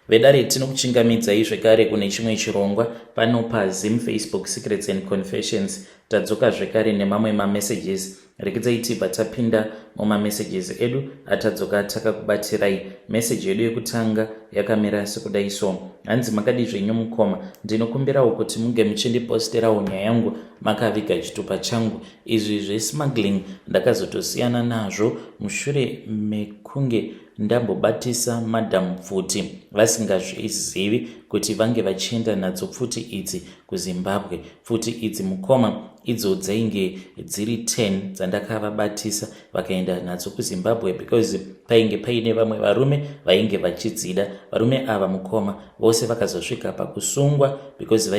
Vedare, tinokuchingamidzai zvekare kune chimwe chirongwa pano paZim Facebook Secrets and Confessions. Tadzoka zvekare nemamwe mamessages. Rekedzai tibva tapinda mumamessages edu atadzoka takakubatirai. Meseji yedu yekutanga yakamira sekudai so. Hanzi, "Makadi zvenyu mukoma? Ndinokumbirawo kuti munge muchindiposterawo nyaya yangu makaviga chitupa changu. Izvi zvesmuggling ndakazotosiyana nazvo mushure mekunge ndambobatisa madhamu pfuti vasingazvizivi kuti vange vachienda nadzo pfuti idzi kuZimbabwe. Pfuti idzi mukoma, idzo dzainge dziri 10 dzandakavabatisa vakaenda nadzo kuZimbabwe, because painge paine vamwe varume vainge vachidzida. Varume ava mukoma, vose vakazosvika pakusungwa because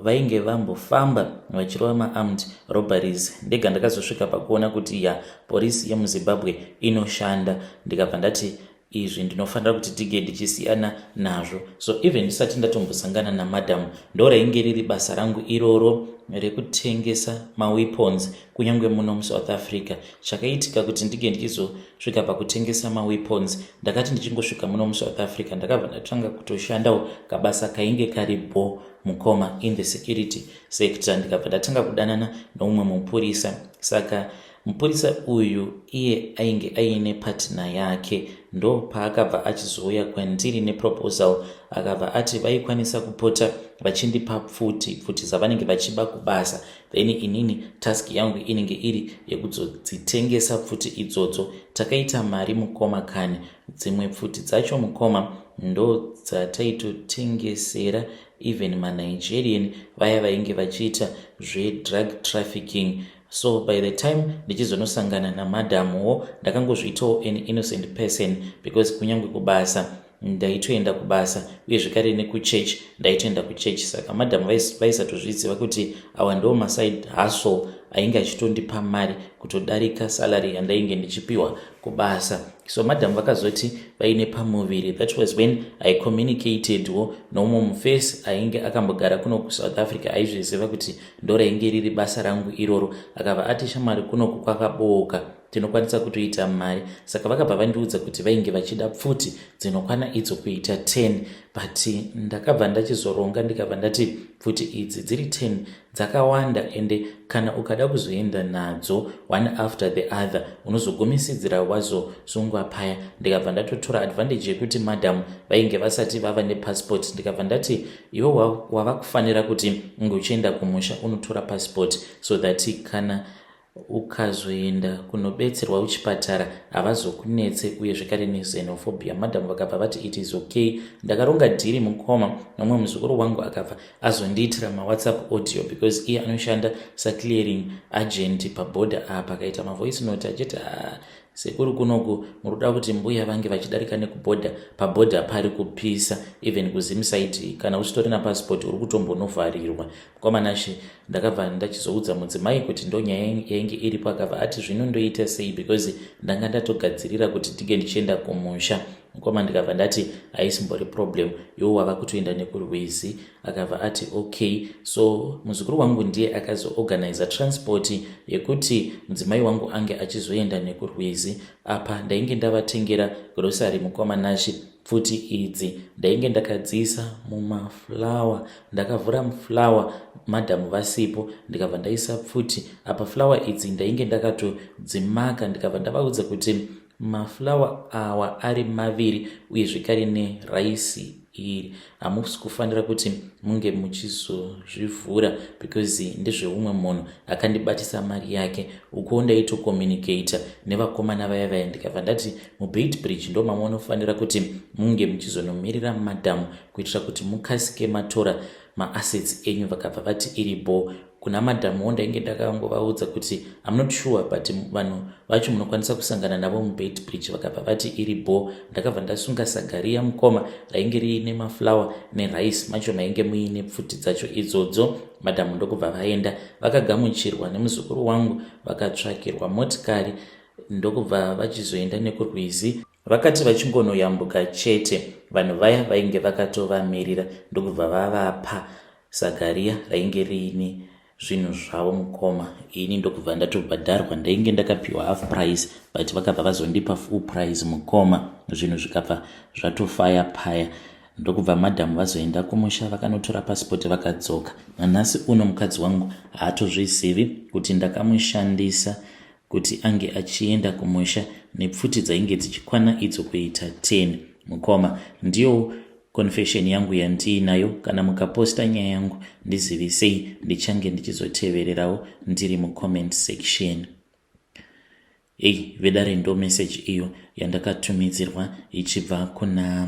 vainge vambofamba vachirova maarmed robberies. Ndega ndakazosvika pakuona kuti ya, polisi yemuZimbabwe inoshanda. Ndikabva ndati izvi ndinofanira kuti tige ndichisiyana nazvo. So even ndisati ndatombosangana namadhamu, ndo rainge riri basa rangu iroro rekutengesa maweapons kunyange muno muSouth Africa. Chakaitika kuti ndige ndichizosvika pakutengesa maweapons, ndakati ndichingosvika muno muSouth Africa, ndakabva ndatanga kutoshandawo kabasa kainge kari bo mukoma, in the security sector. Ndikabva ndatanga kudanana noumwe mupurisa. Saka mupurisa uyu iye ainge aine partner yake. Ndo paakabva achizouya kwandiri neproposal. Akabva ati vaikwanisa kupota vachindipa pfuti, pfuti dzavanenge vachiba kubasa, then inini task yangu inenge iri yekuzodzitengesa pfuti idzodzo. Takaita mari mukoma kani. Dzimwe pfuti dzacho mukoma, ndo dzataitotengesera even maNigerian vaya vainge vachiita zvedrug trafficking. So by the time ndichizonosangana namadhamuwo, ndakangozviitawo an innocent person, because kunyange kubasa ndaitoenda kubasa, uye zvekare nekuchurch ndaitoenda kuchurch. Saka madhamu vaisatozviziva kuti awa ndo maside hustle ainge achitondipa mari kutodarika salary yandainge ndichipiwa kubasa. So madhamu vakazoti vaine pamuviri. That was when I communicatedwo noumwe mufesi ainge akambogara kuno kuSouth Africa, aizviziva kuti ndo rainge riri basa rangu iroro. Akabva ati, "Shamwari, kunoku kwakabooka, tinokwanisa kutoita mari." Saka vakabva vandiudza kuti vainge vachida pfuti dzinokwana idzo kuita 10, but ndakabva ndachizoronga, ndikabva ndati pfuti idzi dziri 10 dzakawanda, ende kana ukada kuzoenda nadzo one after the other, unozogumisidzira wazosungwa paya. Ndikabva ndatotora advantage yekuti madam vainge vasati vava nepassport. Ndikabva ndati, "Iwe wava kufanira kuti unge uchienda kumusha unotora passport, so that kana ukazoenda kunobetserwa kuchipatara havazokunetse, uye zvekare nexenophobia." Madhamu vakabva vati it is okay. Ndakaronga deal mukoma nomumwe muzukuru wangu, akabva azondiitira maWhatsApp audio, because iye anoshanda saclearing agent pabhodha apa. Akaita mavoice note achiti, "Ah, sekuru, kunoku muri kuti mbuya vange vachidarika nekubhodha, pabhodha pari kupisa. Even kuZim side kana usitorina passport uri kutombonovharirwa." Kwamanashe, ndakabva ndachizoudza mudzimai kuti ndo nyaya yainge iripo. Akabva ati, "Zvino ndoita sei? Because ndanga ndatogadzirira kuti ndinge ndichienda kumusha mukoma." Ndikabva ndati, "Haisimbori problem, iwo wava kutoenda nekurwizi." Akabva ati okay. So muzukuru wangu ndiye akazoorganiza transport yekuti mudzimai wangu ange achizoenda nekurwizi. Apa ndainge ndavatengera grocery mukoma Nashi. Pfuti idzi ndainge ndakadziisa mumaflour. Ndakavhura muflour madhamu vasipo, ndikabva ndaisa pfuti. Apa flour idzi ndainge ndakatodzimaka. Ndikabva ndavaudza kuti maflour awa ari maviri, uye zvekare neraisi iri, hamusi kufanira kuti munge muchizozvivhura, because ndezveumwe munhu akandibatisa mari yake. Ukuwo ndaitocommunicata nevakomana vaya vaya. Ndikabva ndati muBeitbridge ndo mamunofanira kuti munge muchizonomirira madhamu, kuitira kuti mukasike matora maassets enyu. Vakabva vati iribo. Kuna madhamuwo ndainge ndakangovaudza kuti I'm not sure, but vanhu vacho munokwanisa kusangana navo muBeitbridge. Vakabva vati iribo. Ndakabva ndasunga sagariya mukoma, rainge riine maflour nerice, macho mainge muine pfuti dzacho idzodzo. Madhamu ndokubva vaenda, vakagamuchirwa nemuzukuru wangu, vakatsvakirwa motikari, ndokubva vachizoenda nekurwizi. Vakati vachingonoyambuka chete, vanhu vaya vainge vakatovamirira, ndokubva vavapa sagariya rainge riine zvinhu zvavo mukoma. Ini ndokubva ndatobhadharwa, ndainge ndakapiwa half price, but vakabva vazondipa full price mukoma. Zvinhu zvikabva zvatofaya paya. Ndokubva madhamu vazoenda kumusha, vakanotora pasipoti, vakadzoka. Nanhasi uno mukadzi wangu haatozvizivi kuti ndakamushandisa kuti ange achienda kumusha nepfuti dzainge dzichikwana idzo kuita 10 mukoma. Ndiyo confession yangu yandiinayo. Kana mukaposta nyaya yangu, ndizivisei, ndichange ndichizotevererawo ndiri mucomment section. Ei vedare, ndo message iyo yandakatumidzirwa ichibva kuna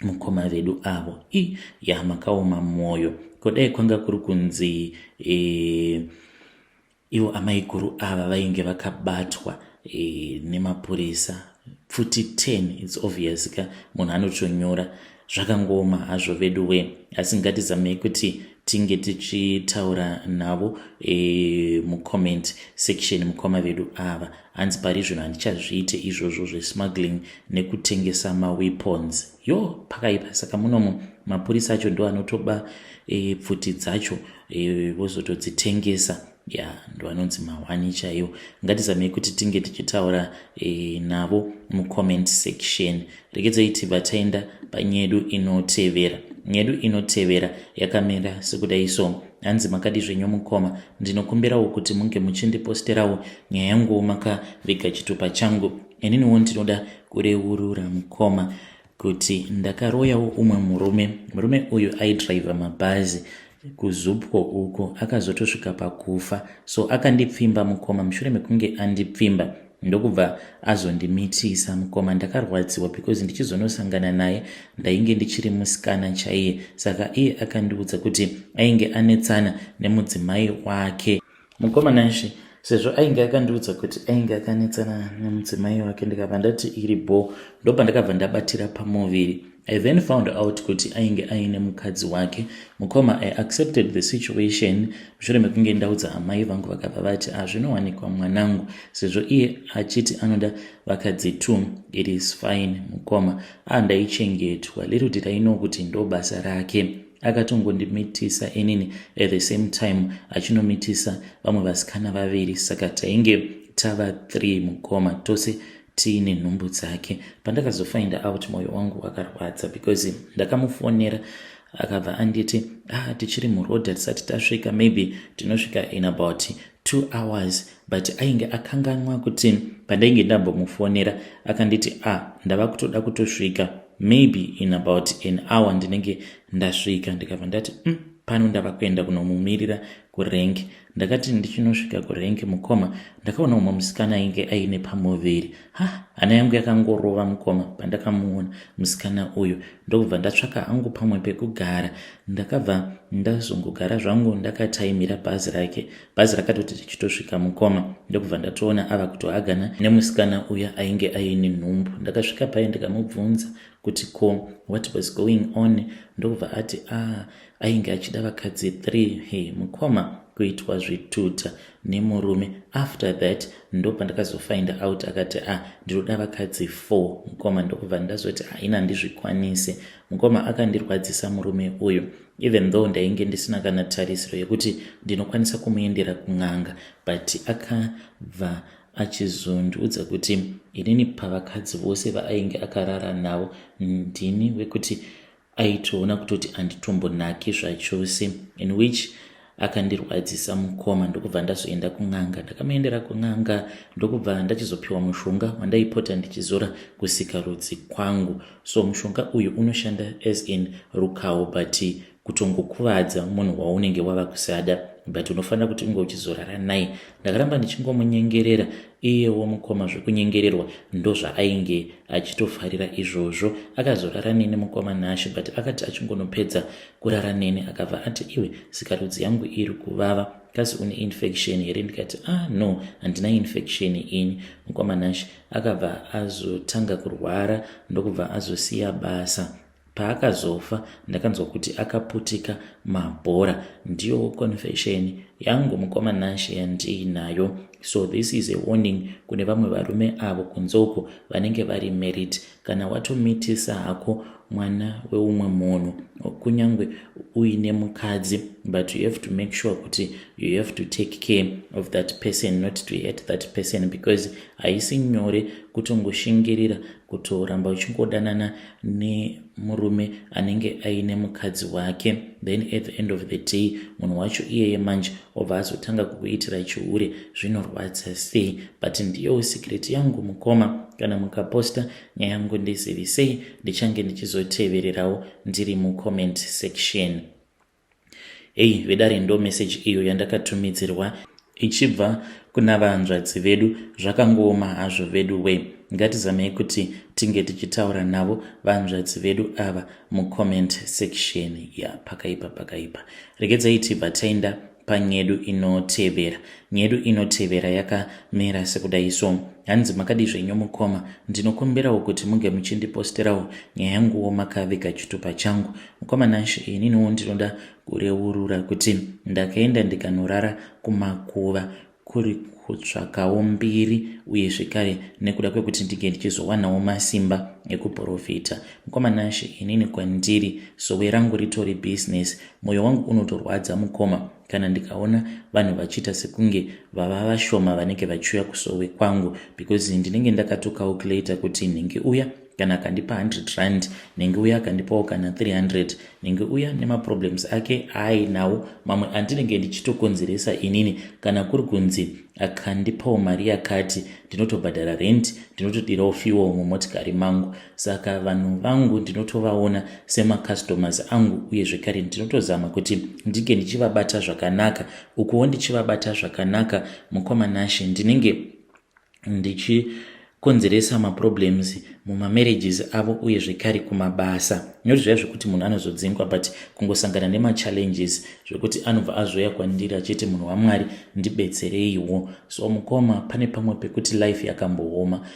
mukoma vedu avo. I ya, makaoma mwoyo. Kudai kwanga kuri kunzi ivo amaiguru ava vainge vakabatwa nemapurisa, pfuti 10, it's obvious ka, munhu anotonyora. Zvakangoma hazvo vedu we, asi ngatizamei kuti tinge tichitaura navo mucomment section. Mukoma vedu ava, hanzi pari zvino handichazviite izvozvo zvesmuggling nekutengesa maweapons. Yo, pakaipa. Saka munomu mapurisa acho ndo anotoba pfuti dzacho, vozotodzitengesa. Ya, ndo anonzi mahwani chaiwo. Ngatizamei kuti tinge tichitaura navo mucomment section. Regedzai tibva taenda panyedu inotevera. Nyedu inotevera yakamira sekudai so. Hanzi, "Makadi zvenyu mukoma? Ndinokumbirawo kuti munge muchindiposterawo nyaya yanguwo makaviga chitupa changu. Ininiwo ndinoda kureurura mukoma kuti ndakaroyawo umwe murume. Murume uyu aidhiraivha mabhazi kuZupco uko, akazotosvika pakufa. So akandipfimba mukoma. Mushure mekunge andipfimba, ndokubva azondimitisa mukoma. Ndakarwadziwa because ndichizonosangana naye ndainge ndichiri musikana chaiye. Saka iye akandiudza kuti ainge anetsana nemudzimai wake mukoma Nashe. Sezvo ainge akandiudza kuti ainge akanetsana nemudzimai wake, ndikabva ndati iri bo, ndobva ndakabva ndabatira pamuviri. I then found out kuti ainge aine mukadzi wake mukoma. I accepted the situation mushure mekunge ndaudza amai vangu, vakabva vati, 'Azvinowanikwa mwanangu, sezvo iye achiti anoda vakadzi two, it is fine mukoma.' Andaichengetwa. Little did I know kuti ndo basa rake. Akatongondimitisa inini, at the same time achinomitisa vamwe vasikana vaviri. Saka tainge tava 3 mukoma, tose tiine nhumbu dzake. Pandakazofind out, mwoyo wangu wakarwadza because ndakamufonera, akabva anditi, 'Ah, tichiri murodha, tisati tasvika, maybe tinosvika in about 2 hours.' But ainge akanganwa kuti pandainge ndambomufonera akanditi, 'Ah, ndava kutoda kutosvika, maybe in about an hour ndinenge ndasvika.' Ndikabva ndati, pano ndava kuenda kunomumirira kurank.' Ndakati ndichinosvika kurank mukoma, ndakaona umwe musikana ainge aine pamuviri. Ha, hana yangu yakangorova mukoma pandakamuona musikana uyu. Ndokubva ndatsvaka hangu pamwe pekugara. Ndakabva ndazongogara zvangu ndakataimira bhazi rake. Bhazi rakatoti tichitosvika mukoma, ndokubva ndatoona ava kutohagana nemusikana uya ainge aine nhumbu. Ndakasvika pai, ndikamubvunza kuti ko what was going on? Ndokubva ati, "Ah, ainge achida vakadzi 3." He mukoma, kuitwa zvituta nemurume. After that ndopandakazofind out akati, "Ah, ndinoda vakadzi 4 mukoma." Ndokubva ndazoti, "Haina, handizvikwanise mukoma." Akandirwadzisa murume uyu, even though ndainge ndisina kana tarisiro yekuti ndinokwanisa kumuendera kun'anga, but akabva achizondiudza kuti inini pavakadzi vose vaainge akarara navo, ndini wekuti aitoona kutoti handitombonaki zvachose, in which akandirwadzisa mukoma. Ndokubva ndazoenda kun'anga. Ndakamuendera kun'anga, ndokubva ndachizopiwa mushonga wandaipota ndichizora kusikarudzi kwangu. So mushonga uyu unoshanda as in rukawo, but kutongokuvadza munhu waunenge wava kusada, but unofanira kuti unge uchizorara naye. Ndakaramba ndichingomunyengerera. Iyewo mukoma, zvekunyengererwa ndozvaainge achitofarira izvozvo. Akazorara neni mukoma Nashe, but akati achingonopedza kurara neni, akabva ati, "Iwe, sikarudzi yangu iri kuvava, kasi une infection here?" Ndikati, "Ah, no, handina infection ini mukoma Nashe." Akabva azotanga kurwara, ndokubva azosiya basa. Paakazofa, ndakanzwa kuti akaputika mabhora. Ndiyo confession yangu mukoma Nashe yandiinayo. So this is a warning kune vamwe varume avo kunze uko vanenge vari married. Kana watomitisa hako mwana weumwe munhu, kunyange uine mukadzi, but you have to make sure kuti you have to take care of that person, not to hurt that person, because haisi nyore kutongoshingirira kutoramba uchingodanana nemurume anenge aine mukadzi wake. Then at the end of the day, munhu wacho iyeye manje obva azotanga kukuitira chihure. Zvinorwadza sei? But ndiyowo secret yangu, mukoma. Kana mukaposta nyaya yangu, ndizivisei, ndichange ndichizotevererawo ndiri mucomment section. Ei vedare, ndo message iyo yandakatumidzirwa ichibva kuna vanzvadzi vedu. Zvakangooma hazvo vedu we. Ngatizamei kuti tinge tichitaura navo vanzvadzi vedu ava mucomment section. Ya, pakaipa, pakaipa. Regedzai tibva taenda panyedu inotevera. Nyedu inotevera yakamira sekudai so. Hanzi, "Makadi zvenyu mukoma? Ndinokumbirawo kuti munge muchindiposterawo nyaya yanguwo makaviga chitupa changu. Mukoma Nashe, ininiwo ndinoda kureurura kuti ndakaenda ndikanorara kumakuva kuri kutsvakawo mbiri, uye zvekare nekuda kwekuti ndinge ndichizowanawo masimba ekuprofita. Mukoma Nashe, inini kwandiri sowe rangu ritori business. Mwoyo wangu unotorwadza, mukoma, kana ndikaona vanhu vachiita sekunge vava vashoma vanenge vachiuya kusowe kwangu, because ndinenge ndakatocalculata kuti nhingi uya kana akandipa 100 rand, nhingi uya akandipawo kana 300, nhingi uya nemaproblems ake aainawo, mamwe andinenge ndichitokonzeresa inini. Kana kuri kunzi akandipawo mari yakati, ndinotobhadhara rent, ndinotodirawo fuel mumotikari mangu. Saka vanhu vangu ndinotovaona semacustomers angu, uye zvekare ndinotozama kuti ndinge ndichivabata zvakanaka. Ukuwo ndichivabata zvakanaka, mukoma Nashe, ndinenge ndichikonzeresa maproblems mumamarriages avo, uye zvekare kumabasa, noti zvaiva zvekuti munhu anozodzingwa, but kungosangana nemachallenges zvekuti anobva azoya kwandiri achiti, 'Munhu waMwari, ndibetsereiwo.' So mukoma, pane pamwe pekuti life yakambooma,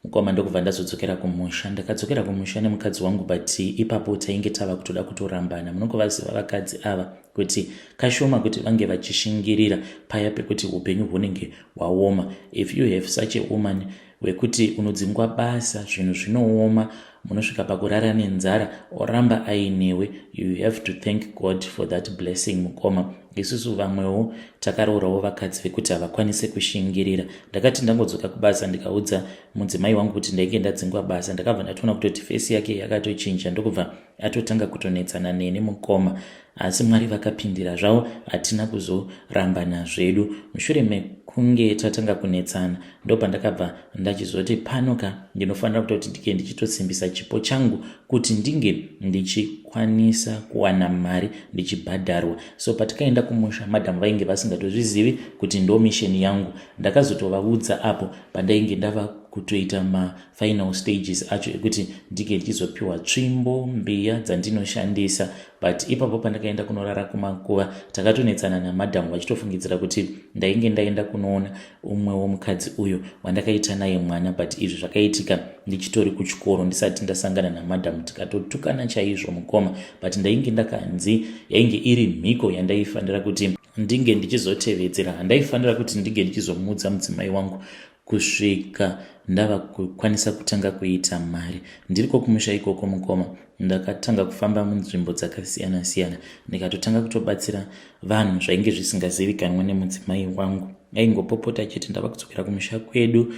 mukoma, ndokubva ndazodzokera kumusha. Ndakadzokera kumusha nemukadzi wangu, but ipapo tainge tava kutoda kutorambana. Munongovaziva vakadzi ava kuti kashoma kuti vange vachishingirira paya pekuti upenyu hunenge hwaoma. If you have such a woman wekuti unodzingwa basa, zvinhu zvinooma, munosvika pakurara nenzara, oramba ainewe, you have to thank God for that blessing, mukoma. Isusu vamwewo takaroorawo vakadzi vekuti havakwanisi kushingirira. Ndakati ndangodzoka kubasa, ndikaudza mudzimai wangu kuti ndainge ndadzingwa basa. Ndakabva ndatoona kutoti face yake yakatochinja, ndokubva atotanga kutonetsana neni, mukoma. Asi Mwari vakapindira zvavo, hatina kuzorambana zvedu. Mushure mekunge tatanga kunetsana, ndopandakabva ndachizoti pano ka ndinofanira kutoti ndinge ndichitosimbisa chipo changu kuti ndinge ndichikwanisa kuwana mari ndichibhadharwa. So patikaenda kumusha, madhamu vainge vasingatozvizivi kuti ndo mission yangu. Ndakazotovaudza apo pandainge ndava kutoita mafinal stages acho ekuti ndinge ndichizopiwa tsvimbo, mbiya dzandinoshandisa. But ipapo pandakaenda kunorara kumakuva, takatonetsana namadhamu vachitofungidzira kuti ndainge ndaenda kunoona umwe womukadzi uyo wandakaita naye mwana, but izvi zvakaitika ndichitori kuchikoro, ndisati ndasangana namadhamu. Tikatotukana chaizvo, mukoma, but ndainge ndakanzi yainge iri mhiko yandaifanira kuti ndinge ndichizotevedzera. Handaifanira kuti ndinge ndichizomuudza mudzimai wangu kusvika ndava kukwanisa kutanga kuita mari. Ndiriko kumusha ikoko, mukoma, ndakatanga kufamba munzvimbo dzakasiyana siyana, ndikatotanga kutobatsira vanhu zvainge zvisingazivikanwa nemudzimai wangu. Aingopopota achiti ndava kudzokera kumusha kwedu,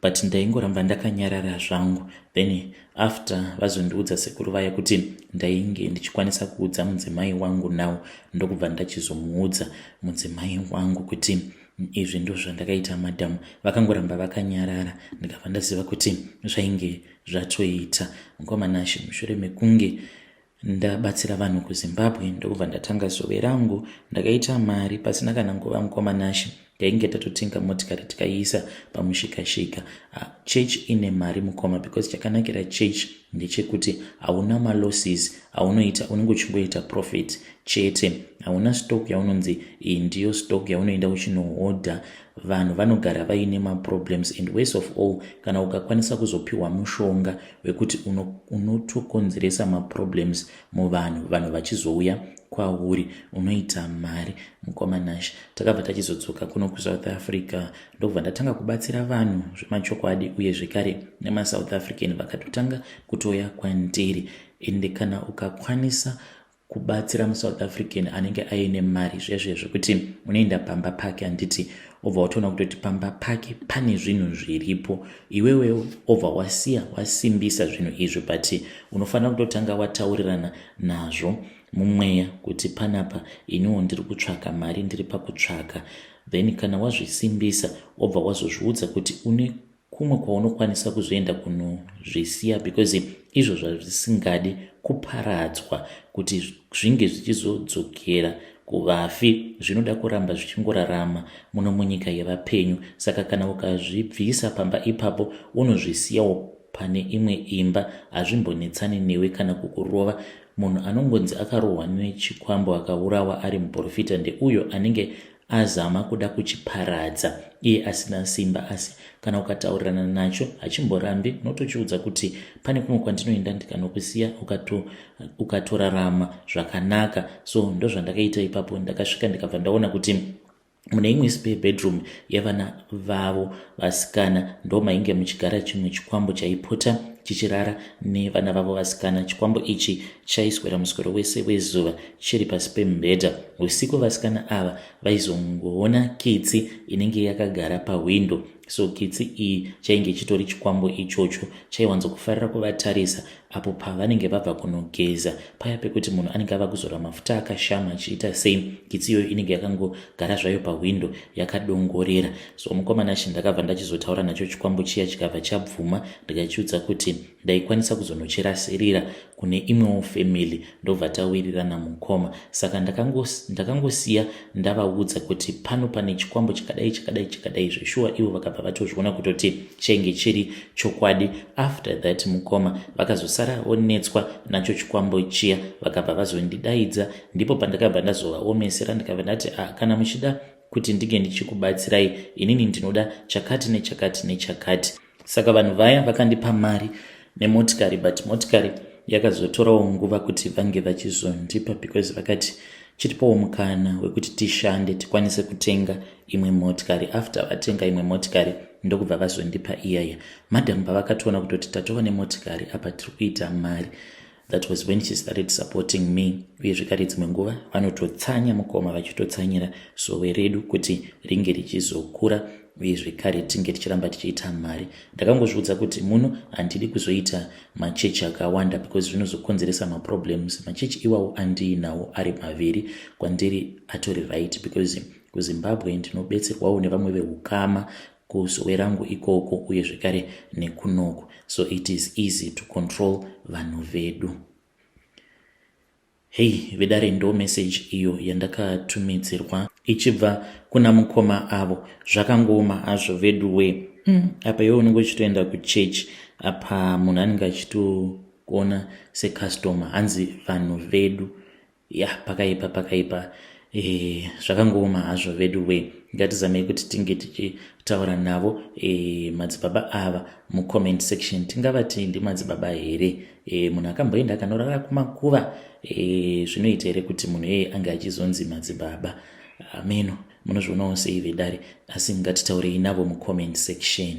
but ndaingoramba ndakanyarara zvangu. Then after vazondiudza sekuru vaya kuti ndainge ndichikwanisa kuudza mudzimai wangu nawo, ndokubva ndachizomuudza mudzimai wangu kuti izvi ndo zvandakaita. Madhamu vakangoramba vakanyarara, ndikabva ndaziva kuti zvainge zvatoita. Mukoma Nashe, mushure mekunge ndabatsira vanhu kuZimbabwe, ndokubva ndatanga sowe rangu. Ndakaita mari pasina kana nguva, mukoma Nashe. Tainge tatotenga motikari, tikaiisa pamushikashika. Church ine mari, mukoma, because chakanakira church ndechekuti hauna malosses aunoita, unenge uchingoita profit chete. Hauna stock yaunonzi iyi ndiyo stock yaunoenda uchinohodha. Vanhu vanogara vaine maproblems, and worst of all, kana ukakwanisa kuzopiwa mushonga wekuti unotokonzeresa maproblems muvanhu, vanhu vachizouya kwauri, unoita mari, mukoma Nashe. Takabva tachizodzoka kuno kuSouth Africa, ndokubva ndatanga kubatsira vanhu zvemachokwadi, uye zvekare nemaSouth African vakatotanga kutoya kwandiri. Ende kana ukakwanisa Kubatsira muSouth African anenge aine mari zvezve zvekuti unoenda pamba pake, handiti, obva watoona kutoti pamba pake pane zvinhu zviripo. Iwewe obva wasiya wasimbisa zvinhu izvi, but unofanira kutotanga wataurirana nazvo mumweya kuti panapa iniwo ndiri kutsvaka mari, ndiri pakutsvaka. Then kana wazvisimbisa, wobva wazozviudza kuti une kumwe kwaunokwanisa kuzoenda kunozvisiya, because izvo zvazvisingadi kuparadzwa kuti zvinge zvichizodzokera kuvafi, zvinoda kuramba zvichingorarama muno munyika yevapenyu. Saka kana ukazvibvisa pamba ipapo, unozvisiyawo pane imwe imba, hazvimbonetsani newe kana kukurova. Munhu anongonzi akarohwa nechikwambo akaurawa ari muprofita ndeuyo anenge azama kuda kuchiparadza iye asina simba. Asi kana ukataurirana nacho, hachimborambi. Unotochiudza kuti pane kumwe kwandinoenda ndikanokusiya, ukatorarama zvakanaka. So ndozvandakaita ipapo. Ndakasvika, ndikabva ndaona kuti mune imwe spare bedroom yevana vavo vasikana ndo mainge muchigara chimwe chikwambo chaipota chichirara nevana vavo vasikana. Chikwambo ichi chaiswera muswero wese wezuva chiri pasi pemubhedha. Usiku vasikana ava vaizongoona kitsi inenge yakagara pahwindo. So kitsi iyi chainge chitori chikwambo ichocho. Chaiwanzokufarira kuvatarisa apo pavanenge vabva kunogeza, paya pekuti munhu anenge ava kuzora mafuta akashama achiita sei. Kitsi iyoyo inenge yakangogara zvayo pahwindo yakadongorera. So mukomana chi ndakabva ndachizotaura nacho chikwambo chiya, chikabva chabvuma. Ndikachiudza kuti ndaikwanisa kuzonochirasirira kune imwewo family, ndobva tawirirana, mukoma. Saka ndakangosiya ndavaudza kuti pano pane chikwambo chakadai, chakadai, chakadai. Zveshuwa ivo vakabva vatozviona kutoti chainge chiri chokwadi. After that, mukoma, vakazosara vonetswa nacho chikwambo chiya, vakabva vazondidaidza. Ndipo pandakabva ndazovaomesera, ndikabva ndati, ah, kana muchida kuti ndinge ndichikubatsirai, inini ndinoda chakati nechakati nechakati. Saka vanhu vaya vakandipa mari nemotikari, but motikari yakazotorawo nguva kuti vange vachizondipa, because vakati chitipawo mukana wekuti tishande tikwanise kutenga imwe motikari. After vatenga imwe motikari, ndokubva vazondipa iyaya. Madhamu pavakatoona kutoti tatova nemotikari apa, tiri kuita mari, that was when she started supporting me. Uye zvekare dzimwe nguva vanototsanya, mukoma, vachitotsanyira sowe redu kuti ringe richizokura, uye zvekare tinge tichiramba tichiita mari. Ndakangozviudza kuti muno handidi kuzoita machechi akawanda, because zvinozokonzeresa maproblems. Machechi iwawo andiinawo ari maviri kwandiri atori right, because kuZimbabwe ndinobetserwawo nevamwe veukama kuzowe rangu ikoko, uye zvekare nekunoku. So it is easy to control vanhu vedu. Hei vedare, ndo message iyo yandakatumidzirwa ichibva kuna mukoma avo. Zvakangooma hazvo vedu we. Apa iwe unenge uchitoenda kuchechi, apa munhu anenge achitokuona secustomer, hanzi vanhu vedu. Ya, pakaipa, pakaipa. Zvakangooma hazvo vedu we. Ngatizamei kuti tinge tichitaura navo madzibaba ava mucomment section. Tingavati ndimadzibaba here? Munhu akamboenda akanorara kumakuva, zvinoita here kuti munhu iyeye ange achizonzi madzibaba? Ameno, munozvionawo sei vedare? Asi ngatitaurei navo mucomment section.